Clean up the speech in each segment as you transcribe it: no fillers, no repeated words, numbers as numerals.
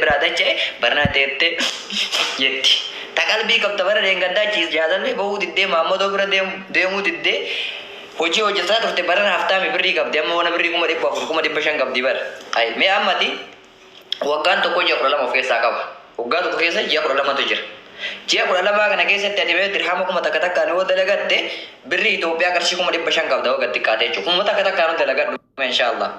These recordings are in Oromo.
Biraa dacha'e barnaa teettee jetti. Ta qalbii qabda bara dheengaddaa chiis jaalallee bahuu diddee maammadoo bira deemuu diddee hojii hojjetaa turte barana haftaami birrii qabdi amma wana birrii 400,000 500,000 qabdi bara. Ay mee ammati waggaan tokko ji'a 12 of keessaa qaba. Waggaa tokko keessa ji'a 12tu jira. Ji'a 12 kana keessatti ati mee dirhama 1000 takkaan yoo dalagatte birrii Itoophiyaa qarshii 500,000 qabda waggaa xiqqaate jechuudha. 1000 takkaan yoo dalagadhu inshaallah.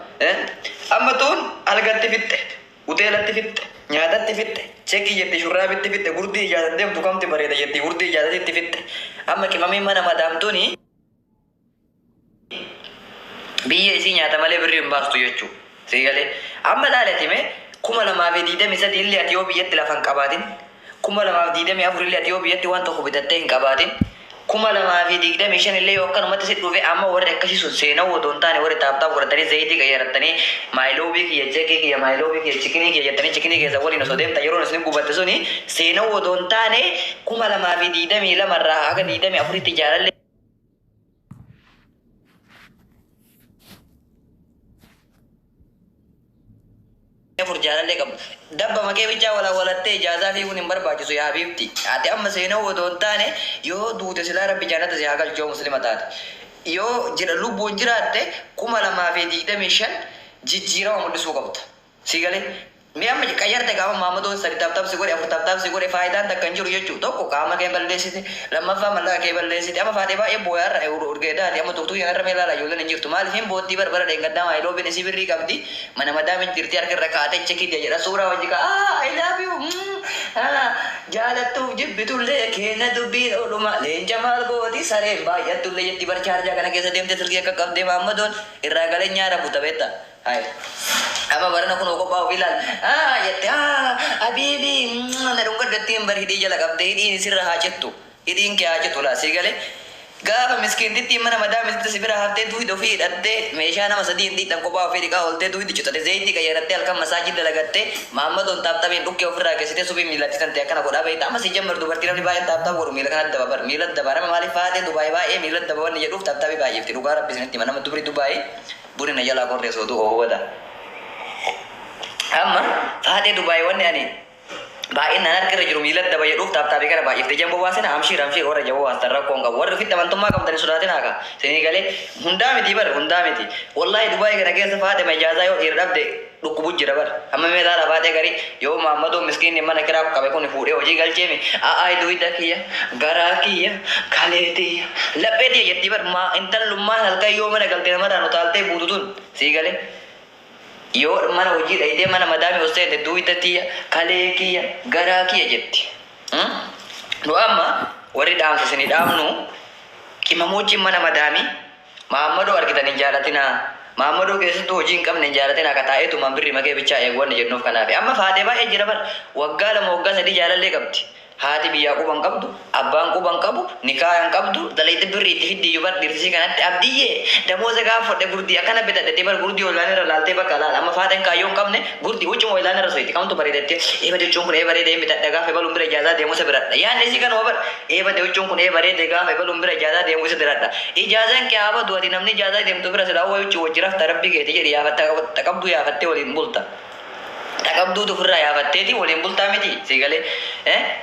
Amma tuun algatti fixxe. Hoteelatti fixxe, nyaatatti fixxe, chekii jetti, shurraabitti fixxe, gurdii ijaazan deemtu kamti bareeda jetti, gurdii ijaazatitti fixxe. Amma qimamiin mana madaamtuuni biyya isii nyaata malee birrii hin baastu jechuu. Sii galee. Amma laali mee 2023 illee ati yoo biyyatti lafa hin qabaatin, 2024 illee ati yoo biyyatti waan tokko bitattee hin qabaatin, 2025 illee yoo akkanumatti si dhufe amma warri akkasii sun seenaa otoo hin taane warri taaptaap godhatanii zayitii qayyarattanii maayiloobii kiyya cheekii kiyya maayiloobii kiyya chikinii kiyya jettanii chikinii keessa waliin osoo deemtan yeroon isin gubatte suni seenaa otoo hin taane 2022 irraa haga 24tti jaalallee afur jaalallee qabdu. Dabba makee bichaa wala walattee ijaazaa fiiguun hin barbaachisu yaa habiibti. Ati amma seenaa otoo hin taane yoo duute silaa rabbi jannata si haa galchu yoo muslima taate. Yoo jira lubbuun jiraatte 2025 jijjiirama mul'isuu qabda. Si galee mee amma qayyarte qaama maamadoon sadi taaptaap si godhe afur taaptaap si godhe faayidaan takka hin jiru jechuudha. Tokko qaama kee balleessite lammaffaa mallaqa kee balleessite amma faatee baay'ee booyaarra urgeedaati amma tuktuu kanarra mee ilaala ijoolleen hin jirtu maaliif hin boottii barbara dheengaddaa maayiloobiin isii birrii qabdi mana madaamin jirti harka irra kaatee chekii jedha suuraa wajji ka I love you jaalattuuf jibbitullee kenna dubbiin ooluma leenca maal gooti sareen baay'attullee jetti bar chaarjaa kana keessa deemte silkii akka qabdee maammadoon irraa galee nyaara buta beekta. Hai. Amma barana kun kophaa ofii ilaal. Jette habiibi na dhungadhattiin bar hidhii jala qabdee hidhiin sirra haa cittu. Hidhiin kee haa cittu laa sii galee. Gaafa miskiintittiin mana madaamisitti si bira haftee duhid ofii hidhattee meeshaa nama sadii hin dhiidhan kophaa ofii dhiqaa ooltee duhid citate zayitii qayyarattee halkan masaajii dalagattee maammadoon taaptabiin dhukkee ofirraa geessitee suphii miilatti tante akkana godhaa beekta. Amma si jammar dubartii namni baay'een taaptaab godhu miila kanatti daba bar miila daba nama maaliif faatee Dubaay baay'ee miila daba wanni jedhuuf taaptaabii baay'eefti dhugaa rabbi isinitti hima nama dubri Dubaay buni na jalaa qorree sooduu hubata. Amma faatee Dubaay wanni ani baay'inaan harka irra jiru miila daba jedhuuf taaptaabii kana baay'ifte jamboo baasina amshiir amshiir warra jaboo baastan rakkoo hin qabu warri ofitti amantummaa qabdani sodaatin haaka sinii galee hundaa miti bar hundaa miti wallahi Dubaay kana keessa faate majaazaa yoo dhiira dhabde dhukkubu jira bar amma mee ilaala faatee garii yoo maammadoo miskiinni mana kiraa qabe kun fuudhee hojii galcheemi a'aa duwidda kiyya garaa kiyya kalee tiyya laphee tiyya jetti bar maa intallummaan halkan yoo mana galte namarraan utaaltee buutu tun sii galee yoo mana hojii dhayitee mana madaamii ol seente duwidda tiyya kalee kiyya garaa kiyya jetti. Nu amma warri dhaamsa isinii dhaamnu qimamoochin mana madaamii maammadoo argitan hin jaalatinaa. Maammadoo keessattuu hojii hin qabne hin jaalatinaa ka taa'eetumaan birrii makee bichaa eegu wanni jennuuf kanaaf. Amma faatee baay'ee jira bar waggaa 2 waggaa 3 jaalallee qabdi. Haati biyyaa quba hin qabdu, abbaan quba hin qabu, nikaa hin qabdu, dalayte birrii itti fiddiyyuu bar dhirsisii kanatti abdiyyee damooza gaafa fudhe gurdii akkana bitadhe bar gurdii olaan irra laaltee bakka laala amma faateen kaayyoo hin qabne gurdii huccuma olaan irra soyti kamtu bareedatte eebade huccuun kun ee bareede hin bitadha gaafa ebaluun bira ijaazaa deemu isa biradha yaadni isii kanuma bar eebade huccuun kun ee bareede gaafa ebaluun bira ijaazaa deemu isa biradha ijaazaan kee haa badu ati namni ijaazaa deemtu bira silaa huccuu wajji rafta rabbi keeti jedhi yaafatta qabduu yaafattee waliin bulta. Taqabduutu ofirraa yaafatteeti waliin bultaa miti si galee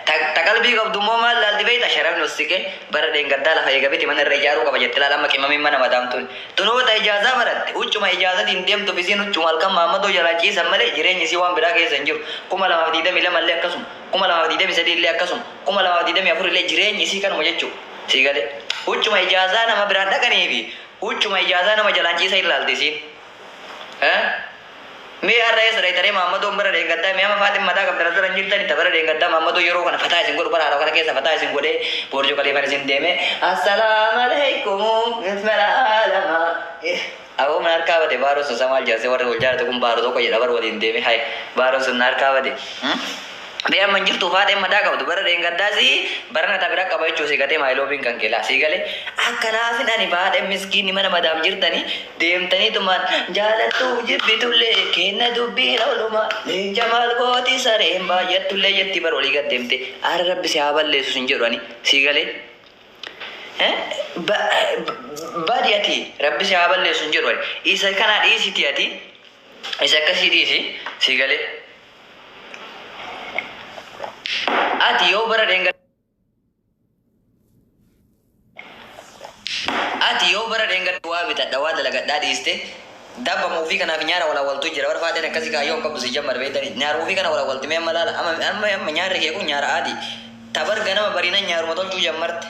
ta qalbii qabdu immoo maal laalti beekta sharafni os siqee bara dheengaddaa lafa eegabiti mana irra ijaaruu qaba jette laala amma qimamiin mana madaamtuun tunoota ijaazaa baratte huccuma ijaazatiin deemtuuf isiin huccuma halkan maammadoo jalaa ciisan malee jireenyi isii waan biraa keessa hin jiru 2022 illee akkasuma 2023 illee akkasuma 2024 illee jireenyi isii kanuma jechuu si galee huccuma ijaazaa nama biraan dhaqanii fi huccuma ijaazaa nama jalaan ciisa ilaalti isiin. Mee har'a eessa dhaytaree maammadoon bara dheengaddaa mee amma faaxin mataa qabdan as bira hin jirtani ta bara dheengaddaa maammadoo yeroo kana fataa isin godhu bara haadha kana keessa fataa isin godhee boorjoo kaleefan isin deeme assalaamu alaikum bismillah alama aboo mana harkaa bade baaroon sun samaal jaarse warri wal jaalatu kun baaroo tokko jedha bar waliin deeme hay baaroon sun na harkaa bade Mee amma hin jirtu faaxeen mataa qabdu bara dheengaddaasi barana ta bira qaba jechuu si gatee maayiloobiin kan keelaa si galee akkanaafin ani faaxeen miskiinni mana madaam jirtanii deemtanii tumaan jaalattuuf jibbitullee kenna dubbiin ooluma leenca maal gooti sareen baay'attullee jetti bar olii gad deemte aara rabbi si haa balleessu sin jedhu ani si galee. Badi ati rabbi si haa balleessu hin jedhu ani. Isa kana dhiisiti ati isa akkasii dhiisi si galee. Ati yoo bara dheengaddaa Ati yoo bara dheengadda waa bitadha waa dalagadhaa dhiiste dabba ofii kanaaf nyaara walaawwaltu jira bara faateen akkasii kaayyoo hin qabdu si jammar beektani nyaara ofii kana walaawwalti mee amma laala amma amma amma nyaarri kee kun nyaara adii tabar ganama bariina nyaaruma tolchuu jammarti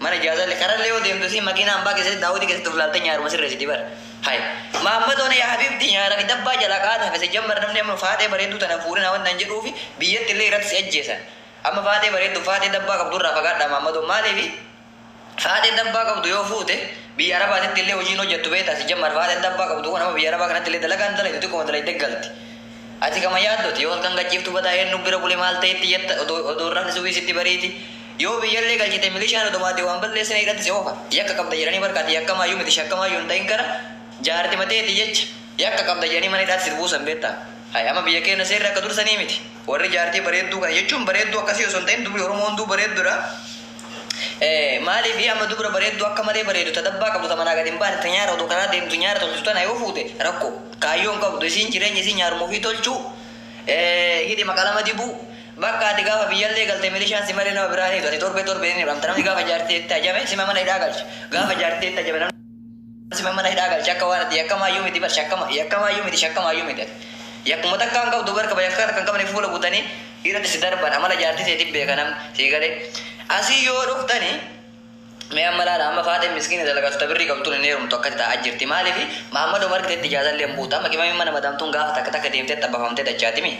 mana ijaazallee karallee yoo deemtu si makiina hambaa keessatti daawwitii keessatti of laaltee nyaaruma sirreessiti bara hay Mahammad ona yaa habiibti nyaara fi dabbaa jalaa qaata hafe si jammar namni amma faatee bareedduu tana fuudhina waan nan jedhuufi biyyatti illee irratti si ajjeesan amma faatee bareeddu faatee dabbaa qabdu irraa fagaadha Mahammadoo maaliifi Faaxeen dabbaa qabdu yoo fuute biyya Arabaatitti illee hojii hin hojjattu beektaa si jammar faaxeen dabbaa qabdu kun amma biyya Arabaa kanatti illee dalagaa hin dalaydu xiqquma dalayde galti. Ati kama yaaddoti yoo halkan gachiiftu badaa eenyu bira bule maal ta'etti jetta odoo odoo rafni subii sitti bariiti. Yoo biyyallee galchite milishaan odomaati waan balleessine hidhatti si oofa. Yakka qabda jedhanii barka ati yakkamaayyuu miti shakkamaayyuu hin ta'in kana jaarti mateeti jecha yakka qabda jedhanii mana hidhaatti si buusan beektaa. Hay amma biyya keenya seerri akka dursanii miti. Warri jaartii bareedduu kana jechuun bareedduu akkasii osoo hin ta'in dubri Oromoo hunduu bareedduudha. Maaliif amma dubra bareeddu akka malee bareedu ta dabbaa qabdu ta manaa gad hin baane ta nyaara odoo karaa deemtu nyaara tolchitu tana yoo fuute rakko kaayyoo hin qabdu isiin jireenya isii nyaaruma ofii tolchuu hidhima qalama dibuu bakka ati gaafa biyyallee galte milishaan si malee nama biraa hin hiitu ati torbee torbee hin hidhamta namni gaafa jaartii itti hajame sima mana hidhaa galcha gaafa jaartii itti hajame namni sima mana hidhaa galcha akka waan ati yakkamaayyuu miti bar shakkama yakkamaayyuu miti shakkamaayyuu miti ati yakkuma takka hin qabdu barka yakka kan qabne fuula butanii irratti si darban amala jaartii teetiin beeka namni sii galee Asii yoo dhuftani mee amma laala amma faaxeen miskiina dalagatu ta birrii qabdu tun hin heerumtu akkati taa'aa jirti maalifi Mahammad Omar gitetti ijaazallee hin buutu amma qimamiin mana madaamtuun gaafa takka takka deemtee xabbafamtee dachaatimi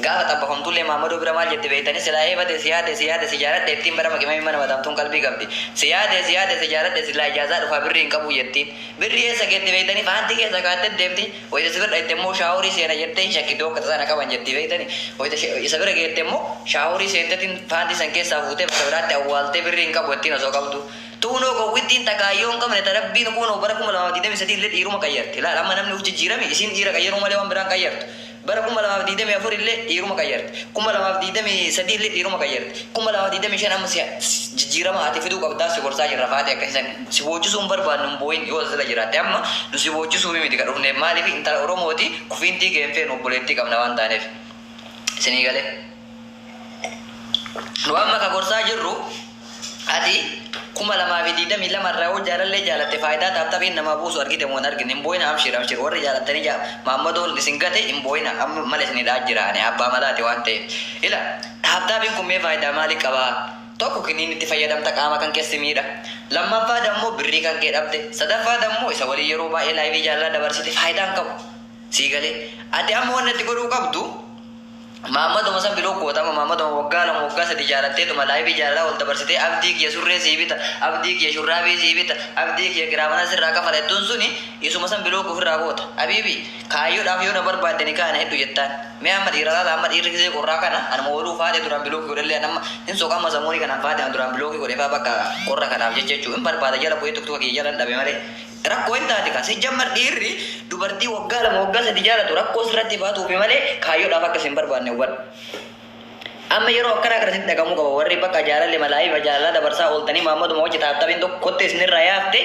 gaafa xabbafamtullee Mahammadoo bira maal jetti beeytani silaa eebate si yaade si yaade si jaaladhe jettiin bara amma qimamiin mana madaamtuun qalbii qabdi si yaade si yaade si jaaladhe silaa ijaazaa dhufaa birrii hin qabuu jettiin birrii eessa keetti beeytani faantii keessa kaattee deemti wayita si bira dhayte immoo shaaworii seena jettee hin shakkitu akka tasaa na qaban jetti beeytani Wayita isa bira geette immoo shaaworii seentetiin paantii san keessaa fuutee bakka biraatti awwaaltee birrii hin qabu jettiin osoo qabdu. Tuunoo gowwittiin ta kaayyoo hin qabne ta Rabbiin kuunoo bara 2023 illee dhiiruma qayyarti. Laal amma namni uf jijjiirame isiin dhiira qayyaruu malee waan biraa hin qayyartu. Bara 2024 illee dhiiruma qayyarti. 2023 illee dhiiruma qayyarti. 2025 amma si jijjiirama ati fiduu qabdaa si gorsaa jirra faatee akkasii san si boochisuu hin barbaannu hin boo'in yoo as jala jiraatte amma nu si boochisuu miti ka dhufneef maaliif intala Oromooti kufiintii kee hin feenu obboleettii qabna waan taaneef. Isinii galee. Nu amma ka gorsaa jirru ati 2022 irraa yoo jaalallee jaalatte faayidaa taaptapiin namaa buusu argite moo hin argine hin boo'ina amshir amshir warri jaalattanii jaa maammadoon isin gate hin boo'ina amma mala isinii dha'aa jira ani abbaa malaati waan ta'eef ila taaptaapiin kun mee faayidaa maalii qabaa tokko kiniin itti fayyadamta qaama kan keessi miidha lammaffaa dammoo birrii kan kee dhabde sadaffaa dammoo isa waliin yeroo baay'ee laayivii jaalalaa dabarsite faayidaa hin qabu sii galee ati amma wanni ati godhuu qabdu Maammaduma san biloo goota amma maammaduma waggaa lama waggaa sadi jaalatteetuma laayivii jaalalaa wal dabarsitee abdii kiyya surree sii bita abdii kiyya shurraabii sii bita abdii kiyya kiraa mana sirraa kafala jettuun suni isuma san biloo ofirraa goota habiibi kaayyoodhaaf yoo na barbaadde nikaa na hidhu jettaan mee amma dhiira laala amma dhiirri gisee qorraa kana anuma waluu faadhe duraan bilookii godhellee an amma hin soqa amma samoonii kanaan faadhe an duraan bilookii godhe faa bakka qorra kanaaf jecha jechuu hin barbaada jala bu'ee tuktuka kiyya jalan dhabe malee Rakkoo hin taate kaa. Sijjammar dhiirri dubartii waggaa lama waggaa sadi jaalatu rakkoo sirratti baatuufi malee kaayyoodhaaf akka sin barbaanne hubadhu. Amma yeroo akkanaa kana sitti dhagahamuu qaba warri bakka jaalalle malaayifa jaalalaa dabarsaa ooltanii Maammaduma wajji taaptapiin tokkotti isinirraa yaafte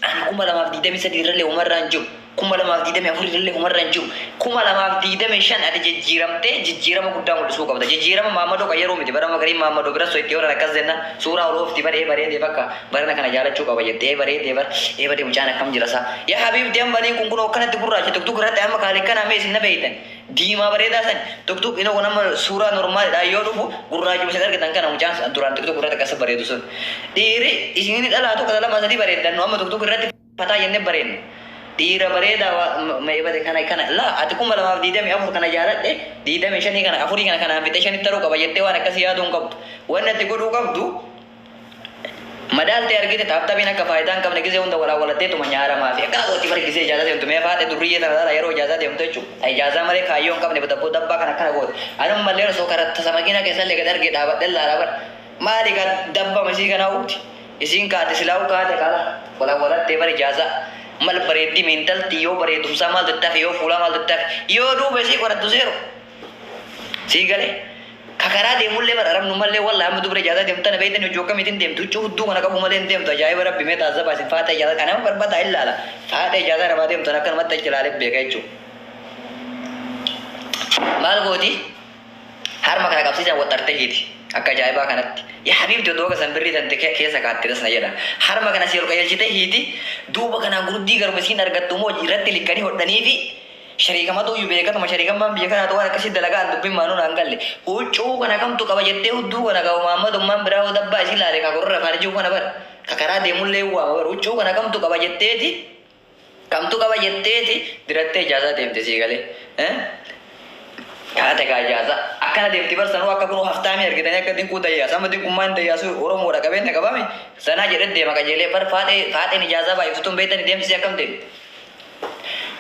ani 2023 irrallee umarraa hin jiru 2024 irrallee umarra hin jiru. 2025 ati jijjiiramtee jijjiirama guddaa mul'isuu qabda. Jijjiirama Maammadoo qayyaruu miti. Bara magarii Maammadoo bira soitti oolan akkas jenna. Suuraa ol oofti bar ee bareedee bakka barana kana jaalachuu qaba jette. Ee bareedee bar ee badee mucaan akkam jira saa. Yaa habiibti amma baniin kun kunoo akkanatti gurraacha tuktuk irratti amma kaalikkana mee isin na beeytan. Diimaa bareedaa san tuktuk inoo kun amma suuraa normaalidhaan yoo dhufu gurraachuma isin argitan kana mucaan duraan tuktuk irratti akkas bareedu sun. Dhiiri isin dhalaa tokko lama sadii bareeddan nu amma tuktuk irratti fataa jenne bareenna. Dhiira bareedaa wa ma ebade kana kana laa ati 2024 kana jaaladhe 25 kana afurii kana kanaan fixee shanitti taruu qaba jettee waan akkasii yaaduu hin qabdu. Wanni ati godhuu qabdu madaaltee argite taaptapiin akka faayidaa hin qabne gizee hunda walaawwalatteetuma nyaaramaa fi akkana gooti bari gizee ijaazaa deemtu mee faaxe durriyyee tana laala yeroo ijaazaa deemtu jechuudha. Ta ijaazaa malee kaayyoo hin qabne dabboo dabbaa kana akkana gooti. Anummallee osoo kara tasa makiinaa keessallee gad argee dhaabadhe laala bara. Maali ka dabbama isii kanaa uti. Isiin kaate silaa'uu kaate kala walaawwalattee bari ijaazaa. Mal bareeddi intalti yoo bareedumsaa maaltu itti hafe yoo fuulaa maaltu itti hafe yoo duuba isii qorattu zeero. Sii galee. Ka karaa deemullee bara arabnumallee wallaahi amma dubra ijaazaa deemtu tana beeytani hojii akkamiitiin deemtu huccuu hudduu kana qabu malee hin deemtu ajaa'iba rabbi mee taazzabaa isin faaxee ijaazaa kana nama barbaada ilaala faaxee ijaazaa namaa deemtu tana akkanumatti achi ilaalee beeka jechuudha. Maal gooti? Harma kana qabsiisan waxxarte hiiti. Akka ajaa'ibaa kanatti. Yaa habiibti odoo gasan birrii tante keessa kaatte tas na jedha. Harma kana si ol qajeelchite hiiti. Duuba kanaan gurdii garuma isiin argattu moo irratti likkanii hodhanii fi shariikamatu iyyuu beekatuma shariikammaan biyya kanaatu waan akkasii dalagaa an dubbiin maanuu naan galle. Huccuu kana kamtu qaba jettee hudduu kana qabu Mahammadummaan biraa hoo dabbaa isii laale ka korora faarjuu kana bar. Ka karaa deemullee waama bar. Huccuu kana kamtu qaba jetteeti kamtu qaba jetteeti dirattee ijaazaa deemte sii galee. Kaate kaa ijaazaa. Akkana deemti bar sanuu akka kunuu haftaamii argitanii akka dinquu dayyaasa. Amma dinqummaan hin dayyaasu Oromoodha qabeenya qabame. Sanaa jedhee deema qajeelee bar faaxee faaxeen ijaazaa baay'iftu tun beektanii deemsisee akkam deemti.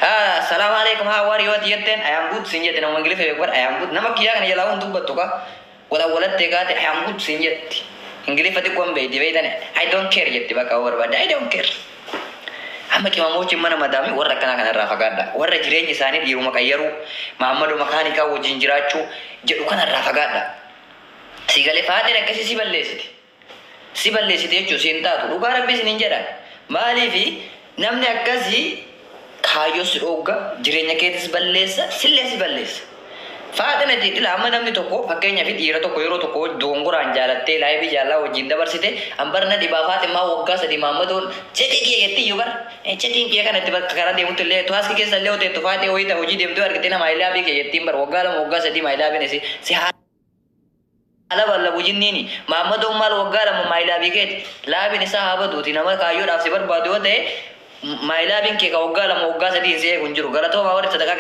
Ah, salam alaikum, how are you? Ati jetteen I am good siin jette nama Ingiliffa beeku bar I am good. Nama kiyyaa kana jalaa hin dubbattu ka. Walawallattee kaate I am good siin jetti. Ingiliffa xiqqoon beekti beektani I don't care jetti bakka barbaadde I don't care. Amma qimamoochin mana madaamii warra akkanaa kanarraa fagaadha. Warra jireenya isaanii dhiiruma qayyaruu, Mahammadu makaanikaa wajjin jiraachuu jedhu kanarraa fagaadha. Si galee faaxeen akkasii si balleessiti. Si balleessiti jechuun si hin taatu. Dhugaa rabbi isin hin jedhan. Maaliifi namni akkasii kaayyoo si dhoogga, jireenya keetis balleessa, sillee si balleessa. Faaxeen ati dhila amma namni tokko fakkeenyaaf dhiira tokko yeroo tokko dogongoraan jaalattee laayivii jaallaa wajjin dabarsite an bar na dhibaa Faaximaa waggaa 3 Mahammadoon cekii kiyya jetti iyyuu bar cekiin kiyya kana itti bakka karaa deemutti illee tuwaaski keessa illee hoteettu faaxee wayita hojii deemtuu argite nama maayilaabii kiyya jettiin bar waggaa 2 waggaa 3 maayilaabiin si haala ballabu jinniini Mahammadoon maal waggaa 2 maayilaabii keeti laabiin isaa haa baduuti nama kaayyoodhaaf si barbaadu yoo ta'e maayilaabiin kee ka waggaa 2 waggaa 3 hin si eegu hin jiru galatoomaa warri sadaqaa.